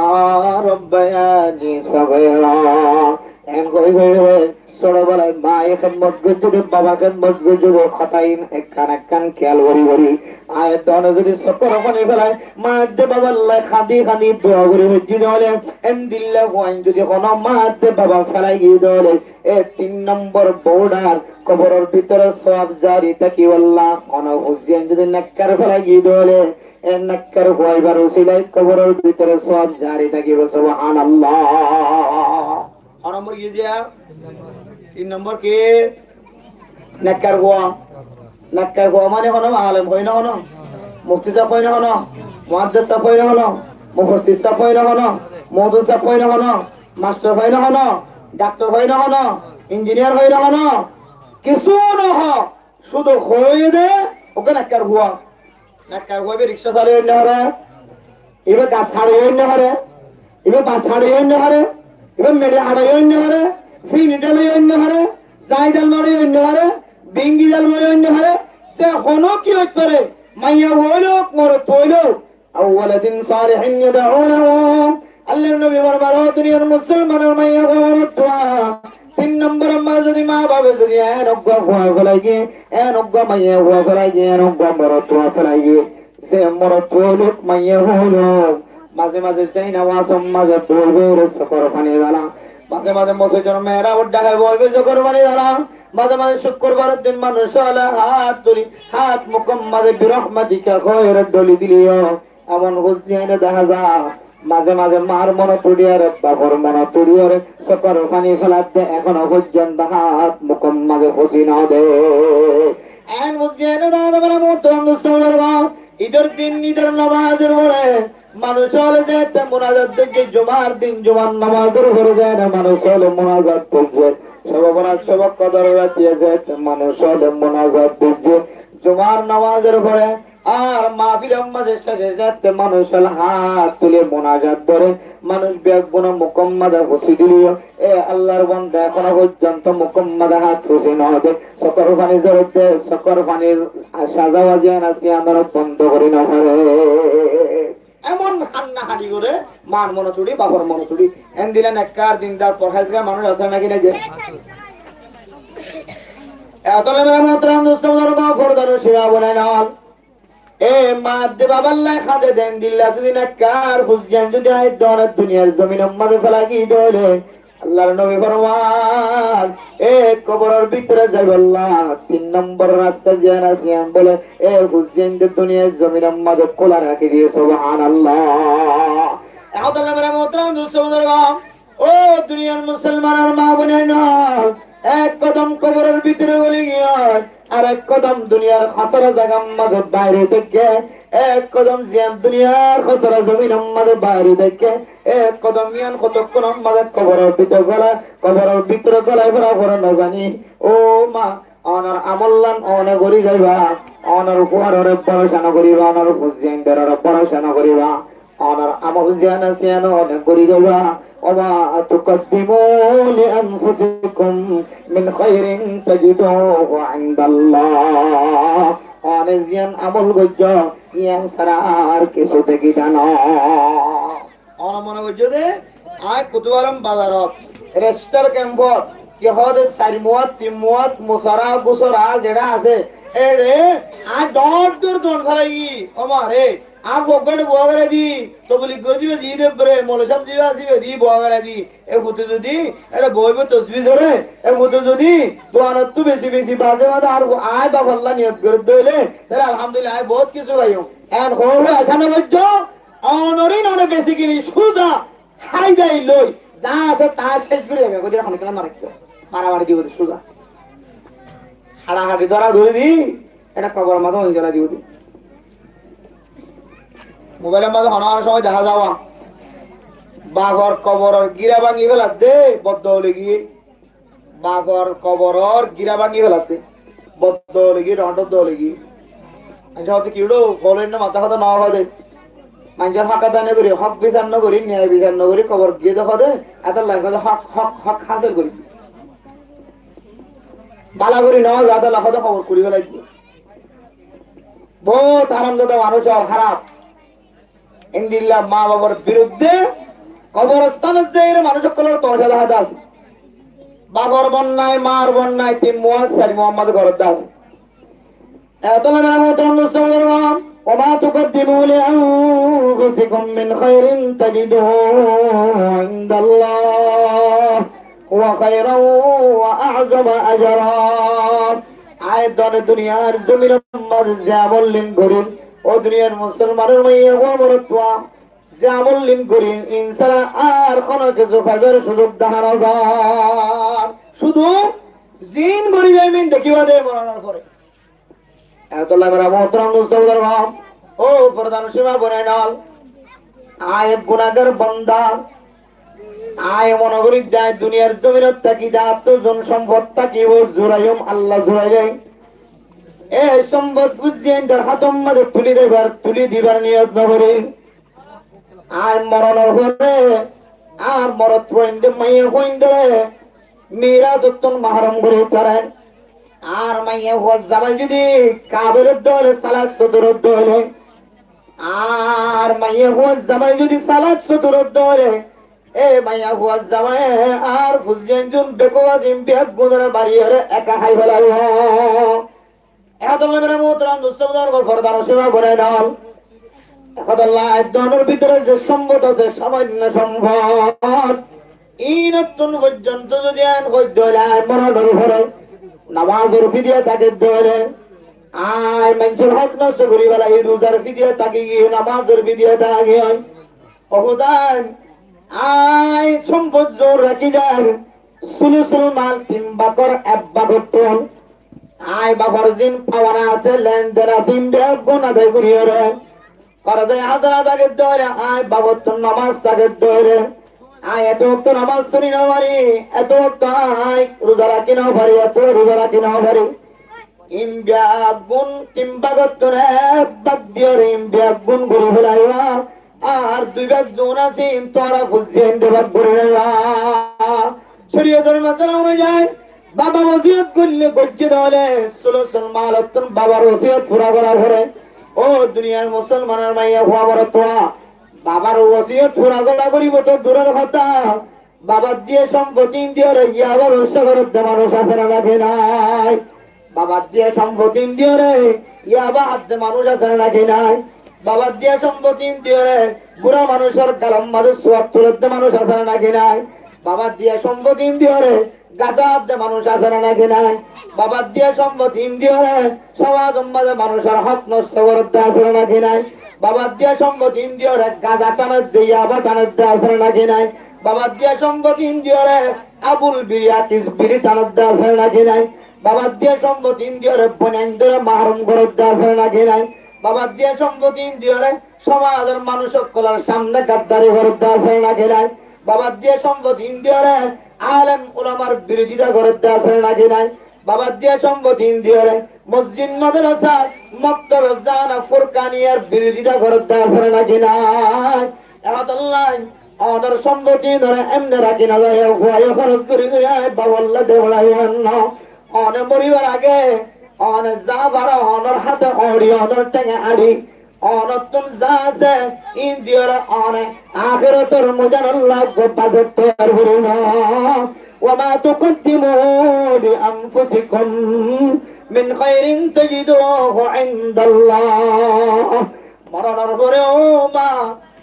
ربياني صغيرا. En hoi hoi hoi, sóro bólai maye hédmot goijjé de, babaye hédmot goijjé de, hotá in ekkán ekkán kéyal gori gori, aññí done zodi sókkor faní félai, ma adde baballa hañdi hañdi dua gori hoijjé de óile, endilla fuain zodi hono ma adde baba félai giyé de óile, e tin nombor border, koboror bútore sóab zari tákibolla, hono fuain zodi nekkar félai giyé de óile, e nekkar fua ibar usilai koboror bútore sóab zari tákibo, subhanallah. Ho nombor ki diya? Tin nombor ki? Nekkar fua. Nekkar fua mane hono alem hoi na hono? Mufti sáb hoi na hono? Muhaddis sáb hoi na hono? Mufassir sáb hoi na hono? Moulovi sáb hoi na hono? Mastor hoi na hono? Daktor hoi na hono? Injiniyar hoi na hono? Kissú no ho. Cúdu hoiyé de, uggwá nekkar fua. Nekkar fua ibá rikcá salaiyo ói no fare, ibá gas haçaiyo ói no fare, ibá bas haçaiyo ói no fare, ibá meçi haçaiyo ói no fare, fini dhalaiyo ói no fare, zai dhal mariyo ói no fare, bingi dhal mariyo ói no fare, ze hono ki óit fare, maiyafua óile ók, morotfua óile ók, أو ولد صالح يدعو له. Allar nobi formar, ó duniyar musolmanor maiyafua morotfua, tin nombor ot zodi ma babe zodi en uggwá fua félai giyé, en uggwá maiyafua félai giyé, en uggwá morotfua félai giyé, ze morotfua óilok, maiyafua óilok, maze maze zainawasor maze boi boi sókkor faní dala, maze maze mosjidor mehrabor dhake boi boi sókkor faní dala, Maze maze cúkkurbar din manúic ókkole hát tuli, hát mukór maze birahmatika hoiyóre dhóli dile yó, emon fúain dehá za, maze maze maar monot uçíyore, bafor monot uçíyore, sókor faní féladde, ehóno foijjonto hát mukór maze fúsi no de. En fúain dehá za, mera muhtaram dustó buzurgo, Idor din, Idor nomazor fore, manúic ókkole zeéte munajat goijjé, Jumar din, Jumar nomazor fore zeéte manúic ókkole munajat goijjé, cóbe borat, cóbe kodor ratiye zeéte manúic ókkole munajat goijjé, Jumar nomazor fore, ar mahfilor maze céce zeéte manúic ókkole hát tuli munajat goré, manúic beggúne mukór maze fúsi dile yó, e Allar banda, ehóno foijjonto mukór maze hát fúsi no de, sókor faní zore de, sókor fanir saza waziyán asé, añára bondo gorí no fare. Emon hánna-háni goré, maar monot uçí, bafor monot uçí. Endilla nekkar, dindar, forhézgar manúic asé naki nai de? Ehóno mera muhtaram dustó buzurgo, fordar nicín ma boinain ókkol, e maa de baballa hañde de endilla zodi nekkar fúain zodi añí dóne duniyar zominor maze félai dile, Allar nobi forman, e koboror bútore zaibolla tin nombor rasta ziyán asé, yían bóle e fúain de duniyar zominor maze kúla rakí diye, subhánallah. Ehóno mera muhtaram dustó buzurgo, ó duniyar musolmanor ma boinain ókkol, ek kodom koboror bútore goli giyé, ar ek kodom duniyar hosara zagar maze bair ói táikke, ek kodom ziyán duniyar hosara zominor maze bair ói táikke, ek kodom yían hotokkúnor maze koboror bútore gola, koboror bútore golai fora fore no zani. Ó ma, onor amollan one gorí zaiba, onor fuarore borosa no goríba, onor fúain dorore borosa no goríba. Onor amol ziyán asé yían one gorí zaiba. وما تقدموا لأنفسكم من خير تجدوه عند الله. One ziyán amol goijjó, yían sára ar kessú dekíba no. One mone goijjó de, añí Kutubaram bazarot, restar kempot, ki hoó de sair muát, tin muát, musara, gusara zeçé asé, eçé añí dhoóñr dhoóñr duan félai, ó ma re, añár foggáçe buá gorí di, toblig gorí diba di de bere, moulovi sáb ziba asé íba di buá gorí di. E fute zodi eçé boibo tosbi zore, e fute zodi duanottú besi besi baade baade ar añí bafalla niyot gorí dóile, tóile alhamdulillah, añí bout kessú faiyum. En hoór hoói acá no goijjó, onorín one besi kini cúza háidai loi, za asé taa céc gorí aibá, gorí hono kiyá no raikko. Maramari dibo de cúza. Haçahaçi dóradóri di, eçé koboror maze óin zolai dibo de. Mobailor maze hono hono cómoi dehá za, bafor koboror gíra báñgi féladde, boddoa loi giyé. Bafor koboror gíra báñgi féladde, boddoa loi giyé, dhoóñr dhoóñr dua loi giyé. Maincé hoóde ki uçó, fóola inna matá hotá no hoó de. Maincór hók adai no gorí, hók bisar no gorí, niyai bisar no gorí, kobor giyé de hoóde, etólla hoóde hók, hók, hók hásil gorí. Bála gorí no, zata laga de hóbor kuri félai diye. Bout haramzada manúic ókkol, háraf. Endilla maa bafor biruddé koborostónot zaiyóre manúic ókkolóre tomacá dehá de asé. Bafor bonnai, maar bonnai, tin muát, sair muát mazé goródde asé. Etólla mera muhtaram dustó buzurgo, وما تقدموا لأنفسكم من خير تجدوه عند الله هو خيرا وأعظم أجرا. Añí done duniyar zominor mazé ze amol din gorí, ó duniyar musolmanor maiyafua morotfua, ze amol din gorí, in sára ar hono kessú faibar suzuk dehá no zar. Cúdu zin gorí zaiyum in dekíba de moronor fore. Etólla mera muhtaram dustó buzurgo, ó fordanocin maa boinain ókkol, añí ek gunagar bonda. Añí mone gorí de añí duniyar zominot táki de añáttu zon sombot tákibo zuraiyum, Allah zuraile. E sombot fúain dor hátor mazé tuli dibar, tuli dibar niyot no gorí. Añí moronor fore añár morotfuain de, maiyafuain de, mirasottún mahrum gorí félai. Añár maiyafuar zamai zodi kabel óile, salak sotur óile, añár maiyafuar zamai zodi salak sotur óile, e maiyafuar zamai añár fúain zon bekkún asé, beggúnore mariyóre eka hái félaibo. Etólla mera muhtaram dustó buzurgo, fordanocin maa boinain ókkol, etólla añí donor bútore ze sombot asé, samanno sombot, inottún foijjonto zodi añí hoóidde óile añí moronor fore Nomazor fídiya táke dóre. Aññí maincór hók nosto gorí félaiyi, ruzar fídiya táke giyé, nomazor fídiya táke giyé. Ó Húda, aññí sómbot zon rakí zar, sulusul mal tin bágor ek bágottún aññí bafor zin pawana asé, lenden asé, ín beggún adai gorí óre. Korza házana táke dóre, aññí bafottún nomaz táke dóre. Aññí eto októ nomaz fori no fari, eto októ aññí ruza rakí no fari, eto ruza rakí no fari. Ín beggún tin bágottún ek bák diyóre ín beggún gorí félaiba. Ar dui bák zon asé, ín tuáñra fuzzi ín de bák gorí félaiba. Córiyotor masala onuzai baba wosiyot goille goijjé dóle, sulusul malottún babar wosiyot fura gora fore. Ó duniyar musolmanor maiya fua, boro fua, babar wosiyot fura gora goribo to duror hotá, babar diya somboti ín diyóre yaba bebsa goredde manúc asé né náki nái? Babar diya somboti ín diyóre yaba hadde manúc asé né náki nái? Babar diya somboti ín diyóre bura manúcor galor mazé suwad tuledde manúc asé né náki nái? Babar diya somboti ín diyóre gaza hadde manúc asé né náki nái? Babar diya somboti ín diyóre somazor mazé manúcor hók nosto goredde asé né náki nái? Babar diya somboti ín diyóre gaza tanedde, yaba tanedde asé né náki nái? Babar diya somboti ín diyóre abul biri, akis biri tanedde asé né náki nái? Babar diya somboti ín diyóre boinaindóre mahrum goredde asé né náki nái? Babar diya somboti ín diyóre somazor manúc ókkolor samne gaddari goredde asé né náki nái? Babar diya somboti ín diyóre alem ulamar birodita goredde asé né náki nái? Babar diya somboti ín diyóre mosjid, madrasa, moktobe zana, furkaniyar birodita goredde asé né náki nái? Ehótolla onor somboti ínoré emne rakí no zaiyo, fuaye hóros gorí gorí aññí baballa de báraiyum no. One moribar age one za faro onor háte oñçi, onor thénge añçi, onottún za asé ín diyóre one akérator moidanot laggo, bazar toiyar gorí no. وما تقدموا لأنفسكم من خير تجدوه عند الله. Moronor fore ó ma,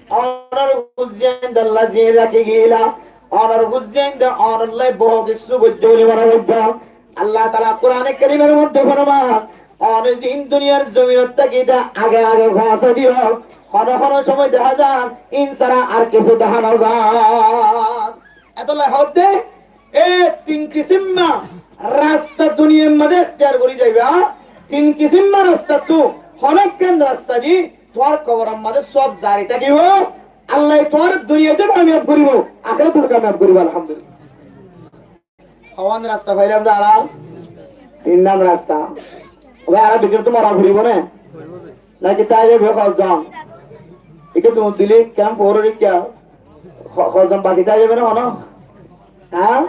onor fuzziyaindólla ziín rakí giyíla, onor fuzziyainde onolla bout kessú goijjé buli mone goijjó. Allah taala Kurane Kerimor modde forman, one ziín duniyar zominot tákite age age foóñsai diyó, hono hono somoi dehá za, ín sára ar kessú dehá no za. Etolla hoódde, e tin kisimma rasta duniyar mazé ektiyar gorí zaiba, tin kisimma rastattú hono ekkán rasta di tuáñr koboror mazé sóob zari tákibo, Allaye tuáñre duniyait ó kamiyab goríbo, akératot ó kamiyab goríbo, alhamdulillah. Hoón rasta failam zara? Tin dán rasta. Ói, añára beggúnottú mora foribó né? Náki táibo hozzon? Ike dun dili kemp foór ikká ho-, hozzon basi táibo né hono? Há?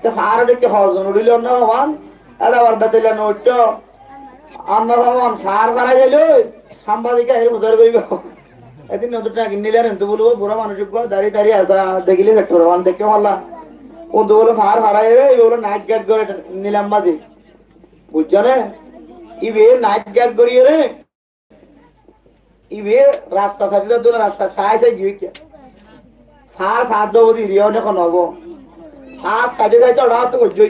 Te faárot ikká hozzon uçíl no hoón? Eçe abar betaiya no uiththó. Ar no hoón, faár farai zailói, sámbadik aiyóre fusár goríbo. Edin notún thañki nilar, hintu bóle, "Ó bura manúic uggúa, dari dari asé, dekíle feth fore, wan dekí holla." Hintu bóle, faár farai, "Ei bóle, nait gait gorí nilam mazé." Buijjó né? Ibe nait gait gorí re, ibe rasta saide dóilla, rasta sai sai giyói kiyá. Faás saat dóbo de, iriya one hono óbo. Faás saide saide oçá hattú goijjé.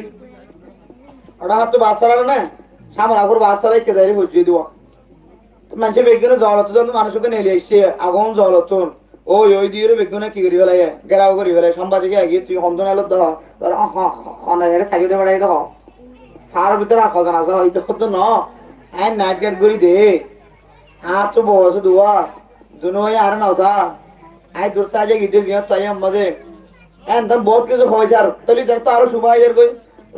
Oçá hattú bas sára né? Samara fur bas sára ikke zaire goijjé dibo. Te maincé beggúne zolottú zon manúic uggúa neli aiccé, agun zolottún. Ói, ói diyóre beggúne ki gorí félaiye? Gherao gorí félaiye. Sámbadik aiyóre tui hondún elot de ho? Tor ho-, ho-, hone ere saide de beçai de ho? Faáror bútore ar hozon asé ho? Ite hoddúr no. Aññí nait gait gorí de. Añáttu bou asé duwá, dunúwaye añáre nosá. Aññí durottu aijja gidde ziyót faiyí ammá de. Eén dán bout kessú hoóisar, tóile itarattu aró cubá aiyér goi.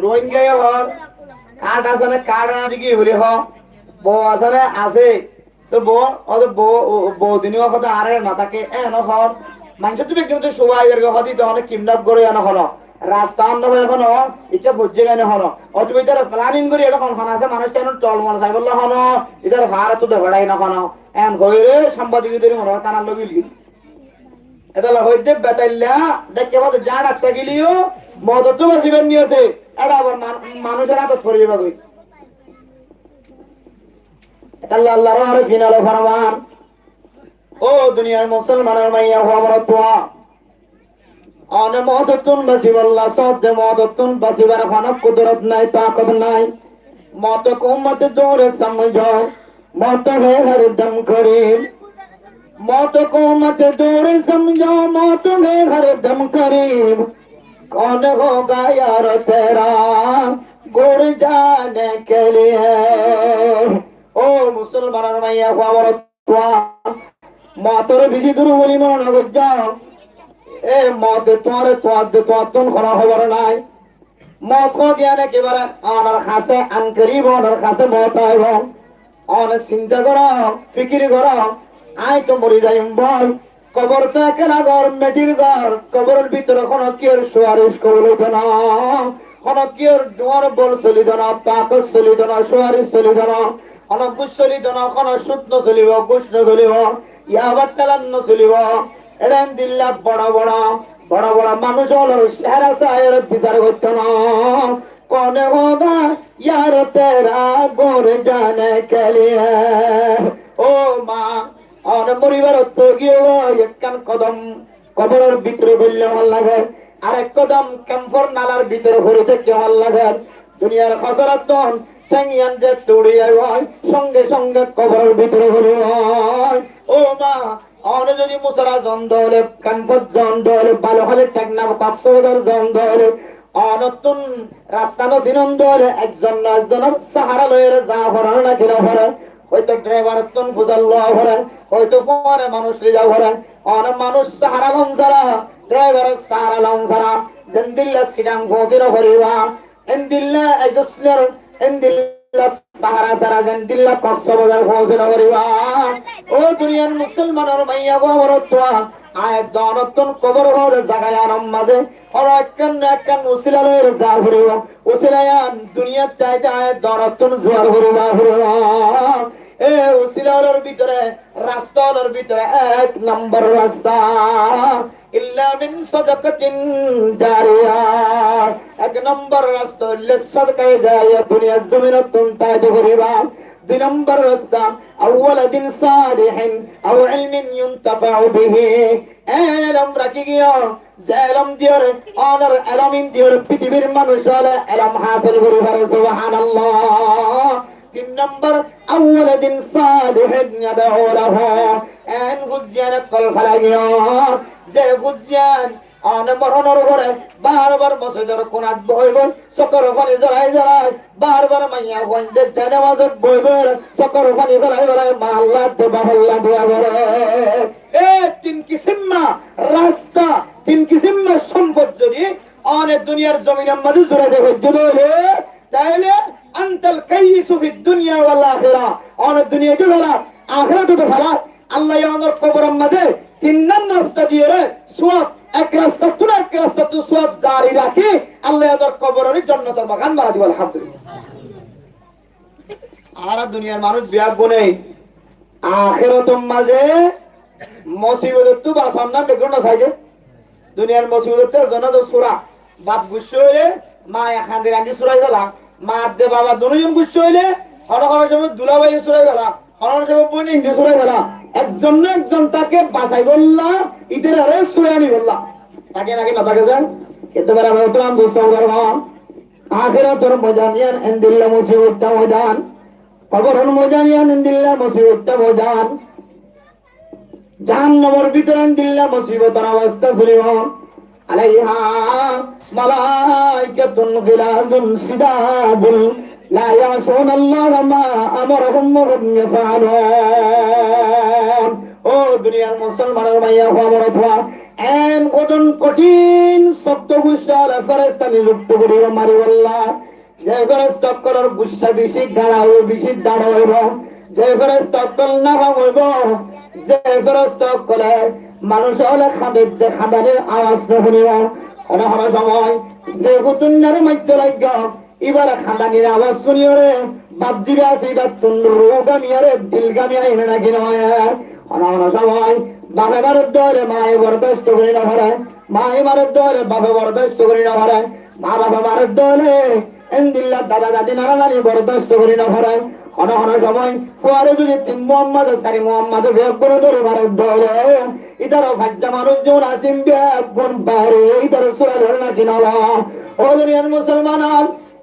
Rohingya ye hoór, kaáñt asé né, kaáñt asé ki buli hoó. Bou asé né, asé. Tói bou, óde bou, bou dunúwa hotá añáre notáke, eéno hoór. Maincóttu beggúnottú cubá aiyér goi, hoóde ite hono kidnap goré yó no hono. Rasta ot no fai hono, ikká foijjé goi no hono. Óthoba ítara planning gorí, eçé hon hon asé, manúic ínor tolmol saibólla hono, ítara faárottu de beçai no hono. Eén hoiyóre sámbadik dóri mone hoi tánat loi giyói. Etolla hoóidde betailla, deikkó fáde zañçat tákile yó, mootottú basibar niyote, eçé abar man-, manúicor átot fori zaibá goi. Etolla Allar Rosulor finalo forman. Ó duniyar musolmanor maiya fua, morot fua. One moutottún basibálla sódde, moutottún basibár honó kudrot nái, takot nái. موت کو مت دور سمجھو، موت ہے ہر دم قریب۔ موت کو مت دور سمجھو، موت ہے ہر دم قریب۔ کون ہوگا یار تیرا گور جانے کے لیے؟ Ó musolmanor maiyafua, morotfua, motor beci dur buli mone no goijjó. E mote tuáñre tuáñdde, tuáñttún honó hóbor nái. Mot hoó de yían ekebare onor hañsé, ankorib onor hañsé mot aibó. One sinta goró, fikir goró, añí to mori zaiyum boi. Kobor to ekkán gór, meçir gór. Koboror bútore honó kiyór suwaric kobul óito no, honó kiyór duwar bol solito no, takot solito no, suwaric solito no, honó guc solito no, honó cud no solibo, guc no solibo, yabar telan no solibo. Ere endilla boro boro, boro boro manúc ólor cehera sai bisar goitto no. کون ہوگا یار تیرا گور جانے کے لیے؟ Ó ma, one moribar ottu giyé ekkán kodom koboror bútore goille hon lage, arek kodom kemfor nalar bútore fori tákte hon lage. Duniyar hosarattún théng yián ze uri zaibo, songe songe koboror bútore foribo. Ó ma, one zodi musara zon de óile, kemfot zon de óile, Balukhali, Teknaf, Koksbazar zon de óile, onottún rasta no sinon de óile, ekzon no ekzonor sahara loiyóre za fore naki no fore? Hoito draibarottún fusar lowa fore, hoito fore manúc loi za fore. One manúc sahara lon sára, draibaror sahara lon sára, zendilla Sitang foóñsi no fariba, endilla Ekosnor, endilla sahara sára, zendilla Koksbazar foóñsi no fariba. Ó duniyar musolmanor maiyafua, morotfua, añí donottún kobor hoó de zaga yiánor mazé honó ekkán no ekkán usila loiyóre za foribo. Usila yián duniyat táite añí donottún zuar gorí za foribo. E usila ólor bútore, rasta ólor bútore ek nombor rasta, إلا من صدقة جارية. Ek nombor rasta óilde sodakaye jariya, duniyar zominottún táite foriba. Dui nombor rasta, أو ولد صالح أو علم ينتفع به. En elom rakí giyó, ze elom diyóre, onor elom in diyóre fitibir manúc ókkole elom hásil gorí fare. Subhanallah. Tin nombor, أو ولد صالح يدعو له. En fúañti ókkol félai giyó, ze fúañti one moronor fore bar bar mosjidor kunat boi boi sokor fani zorai zorai, bar bar maiyafuainde janamazot boi boi sokor fani félai félai ma Allah de baf Allah dua goré. E tin kisimma rasta, tin kisimma sompot zodi one duniyar zominor mazé zurai de fore de óile, taile أنت الكيس في الدنيا والآخرة. One duniyat o fela, ahérat o fela, Allah ye onor koboror mazé tin nan rasta diyóre suwab, ek rastattún ek rastattún suwab jari rakí, Allah ye onor koborore jonnotor bagan banai dibo, alhamdulillah. Añára duniyar manúc biyaggúne ahérator mazé musibotottú basan na beggún no sai de. Duniyar musibotottú ekzon ekzon sura, baf guccá óile maye hañdi rañdi surai fela, ma de baba dunoizon guccá óile hono hono somot dulabaiye surai fela, hono hono somot boininde surai fela. Ekzon na ekzon táke basaibólla, itarare surai anibolla. Táke naki no táke ze? Kintu bera baba, tuáñra buzto faro, ahérator moidan yián endilla musibotta moidan. Koboror moidan yián endilla musibotta moidan. Jahannamor bútore endilla musibotor obostá sulibo. عليها ملائكة غلاظ شداد لا يعصون الله ما أمرهم وهم يفعلون. Ó duniyar musolmanor maiyafua morotfua, en kothín kothín sokto guccá ola feresta niyukto goríbo maribólla. Ze feresta ókkolor guccá beci gañra óibo, beci dañra óibo, ze feresta ókkol nafam óibo, ze feresta ókkole manúc ókkole hañdedde hañdanir awaz no fúnibo. Hono hono somoi ze futunnare maitto laiggó, ibár hañdanir awaz fúniyóre baf ziba asé ibáttun ruh gamiyóre dil gamiya aiyé naki no aiyé? Hono hono somoi bafe maredde óile maye bordasto gorí no fare, maye maredde óile bafe bordasto gorí no fare, ma bafe maredde óile endilla dada dadi nana nani bordasto gorí no fare, Hono hono somoi fuare zodi tin Muhammad, sari Muhammad beggúne dóri mare dóile, ítara fañsja manúic zon asé beggún baire, ítara sura dóre na ki no? Ó duniyar musolman,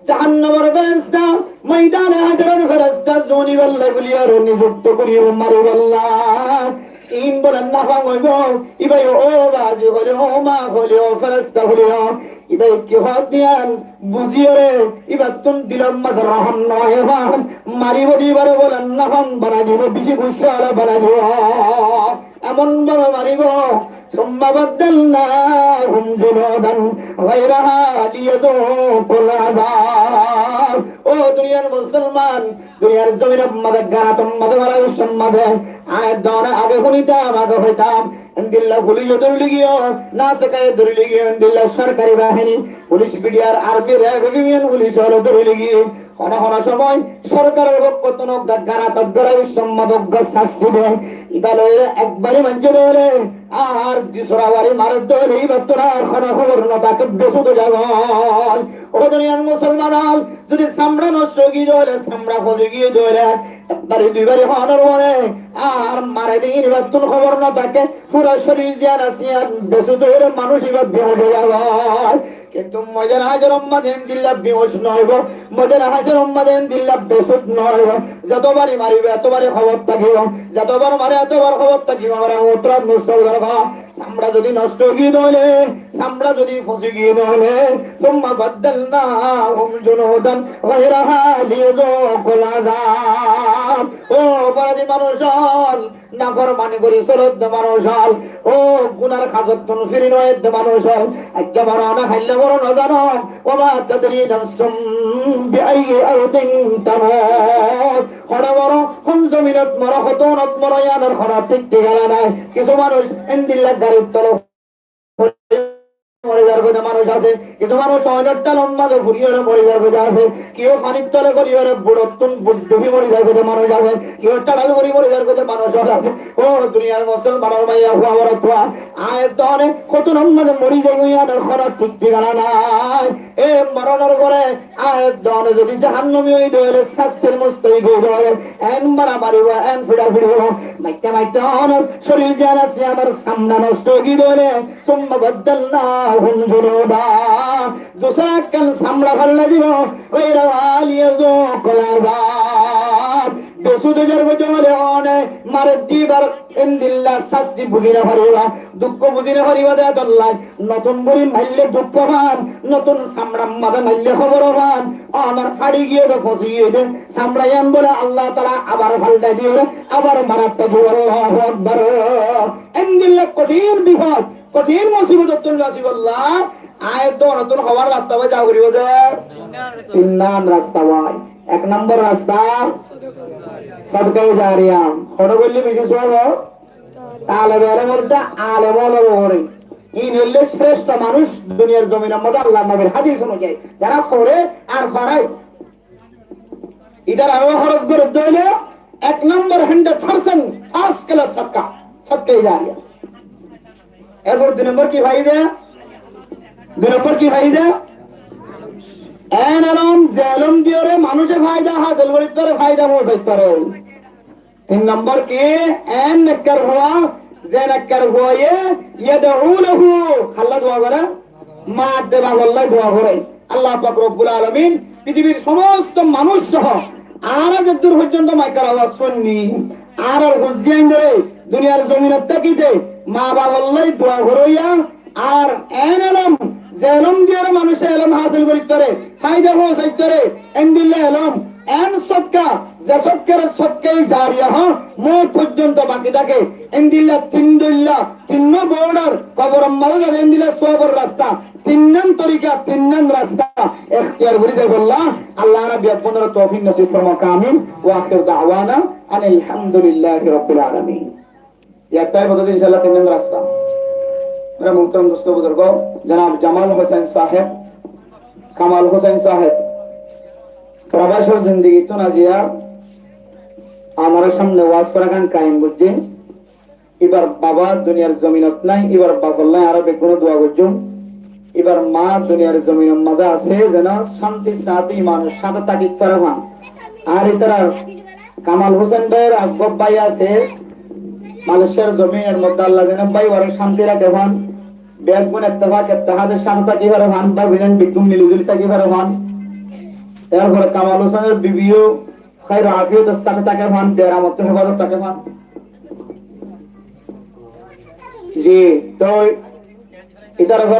jahannamor feresta, moidane hácor or feresta zon ibálla buliyóre niyukto gorí maribálla. Iín bole nafang óibo, íbaye ó bazi hoile, ó ma hoile, ó feresta hoile, íbaye ki hoó de yián buziyóre, íbattún dilor mazé rohom no óibo, maribó de íbare bole nafang banai dibo, beci guccá wala banai dibo, emon bábe maribó. ثم بدلناهم جلودا غيرها ليذوقوا العذاب. Ó duniyar musolman, duniyar zominor mazé, ganator mazé, gora biccór mazé, añí dóne age fúnitam, age hoitam, endilla fulice dóri loi giyé, nasekaye dóri loi giyé, endilla sorkari bahini, fulic, bidiyar, armi, ref, evibiyan fulic ókkole dóri loi giyé. Hono hono somoi sorkaror fokkottún uggwá ganator gora biccór mazé uggwá sasti de, íba loi ekbari maincé dóile, ar dusra bari mare dóile, íbattún ar hono hóbor no táke, besud ói zagói. Ó duniyar musolman, zodi samra nosto ói giyé dóile, samra fosi giyé dóile, ekbari duibari hoónor fore ar mare de íbattún hóbor no táke, fura córir ziyán asé yián besud óiyore manúic íba behoc ói zagói. Kintu moidane hácor or mazé endilla behoc no óibo, moidane hácor or mazé endilla besud no óibo. Zeto bari maribo, eto bari hóbor tákibo, zeto bar mare, eto bar hóbor tákibo. Añára muhtarom muslimin, samra zodi nosto ói giyé dóile, samra zodi fosi giyé dóile, ثم بدلناهم جلودا غيرها ليذوقوا العذاب. Ó foradi manúic ókkol, naformani gorí soler de manúic ókkol, ó gunar hazottún firi no óiye de manúic ókkol, aijja moro né hailla moro no zano, وما تدري نفس بأي أرض تموت. Hone moro, hon zominot moro, hoto onot moro, yiánor hono thík thikana nai. Kissú manúic endilla garir tole fori mori zargói de manúic asé, kissú manúic oinor thalor mazé fori óre mori zargói de asé, kiyó fanir tole goli óre buçottún buç dhubi mori zargói de manúic asé, kiyó thaçal fori mori zargói de manúic asé. Ó duniyar musolmanor maiya fua, boro fua, añí dóne hoto onor mazé mori zaigói, yiánor hono thík thikana nai. E moronor fore añí dóne zodi jahannami ói dóile, sastir mustahiq ói dóile, en maramari óibo, en fiçafiçi óibo, maitte maitte onor córir ziyán asé yiánor samra nosto ói giyé dóile, ثم بدلناهم جلودا, dusra ekkán samra fallai dibo, غيرها ليذوقوا العذاب. Besud ói zargói dóile one mare de íbar endilla sasti buzi no faribá, dukko buzi no faribá de etolla. Notun gorí maille duk fán, notun samrar mazé maille hóbor fán, onor fari giyé de, fosi giyé de samra yián bole Allah taala abar fallai diyóre, abar marat tákibo. Allahu Akbar. Endilla kothin bifod, kothin musibotottún basibálla, añí dónottún hobar rasta bái za foribo de? Tinnán rasta bái. Ek nombor rasta, sodkaye jariya. Hoçé goille beci sowab? Talebe elem óilde alem óile fore. Ín óilde sreshto manúic duniyar zominor modde Allar nobir hádis onuyai. Zará fore ar forai. Ítarar uore hóros gorer dóile ek nombor hundred percent first class sodka, sodkaye jariya. Erfor dui nombor ki faida? Dui nombor ki faida? En elom, ze elom diyóre manúice faida hásil gorit fare, faida foóñsait fare. Tin nombor ki? En nekkar fua, ze nekkar fuaye, يدعو له, hálla dua gore? Maa de bafolla dua gore. Allah pak Robbul Alamin pitibir somosto manúic soho añára zeddur foijjonto maikar awaz fúinni, añárar fuzziyain dóre duniyar zominot tákite maa bafolla dua goróya, ar en elom, ze elom diyóre manúice elom hásil gorit fare, faida foóñsait fare, endilla elom, en sodka, ze sodkare sodkaye jariya hoó, mout foijjonto baki táke, endilla tin dóilla, tinnó border, koboror mazé zade endilla sowabor rasta, tinnán torika, tinnán rasta ektiyar gorí zaibolla Allah añára beggúnore toufik nosib formok, amin. وآخر دعوانا أن الحمد لله رب العالمين. Yattái bozó de inshallah tinnán rasta. Mere muhtaram dosto buzurgo, janab Jamal Hosen saheb, Kamal Hosen saheb, probasor zindigittún aijja onorar samne waz goragan kaim goijjé. Íbar baba duniyar zominot nai, íbar bafolla añára beggúne dua goijjum. Íbar maa duniyar zominor mazé asé, zeno cántir sáte, imanor sáte tákit fare fán. Ar ítarar Kamal Hosen báiyor eggúa bái asé Malaysiar zominor modde, Allah zene bái uaré cánti raké fán, beggún ettefak etteháder sáñte táki fare fán, bái bóin beggún mili zuli táki fare fán. Erfore Kamal Hosenor bibiyó háir afiyotor sáñte táke fán, beramottú hefazot táke fán. Ji, toi ítarar gór